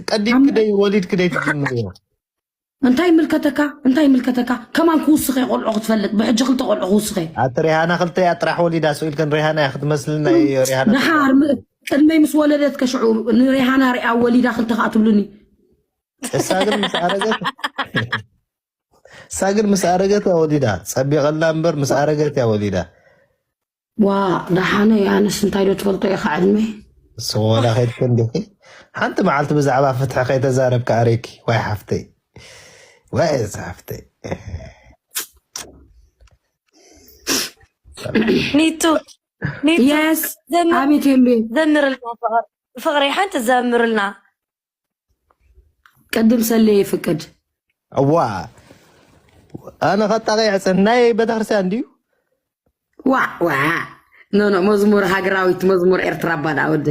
ቀዲምኪ ደይ ወሊድኪ ደይ ትጅምርዮ? እንታይ ይምልከተካ? እንታይ ይምልከተካ? ከማን ክውስኸ ቆልዑ ክትፈልጥ፣ ብሕጂ ክልተ ቆልዑ ክውስኸ። ኣቲ ሪሃና ክልተ እያ ጥራሕ ወሊዳ። ስኢልከን ሪሃና እያ ክትመስልና። ሪሃና ደሓር ም- ቅድመይ ምስ ወለደት ከሽዑ ንሪሃና ሪኣ ወሊዳ ክልተ ከዓ ትብሉኒ። እሳ ግን ምስ ኣረገት እሳ ግን ምስ ኣረገት እያ ወሊዳ። ጸቢቐላ እምበር ምስ ኣረገት እያ ወሊዳ። ዋ ደሓነ ኣነስ እንታይ ዶ ትፈልጦ ኢኻ ዕድመ ሰወላ ከይድክ እንዲኺ ሓንቲ መዓልቲ ብዛዕባ ፍትሒ ከይተዛረብካ ኣሬኪ። ዋይ ሓፍተይ፣ ዋይ እዚ ሓፍተይ። ኒቱ ኒቱ የስ ዘምር- ኣቤት የምቤ ዘምርልና ፍቕር ፍቕሪ ሓንቲ ዘምርልና ቅድም ሰለየ ፍቅድ እዋ ኣነ ኸጣቂ ዕፅን ናይ ቤተክርስትያን እንድዩ። ዋ ዋ ኖ ኖ መዝሙር ሃገራዊት መዝሙር ኤርትራ ባዳ ወደ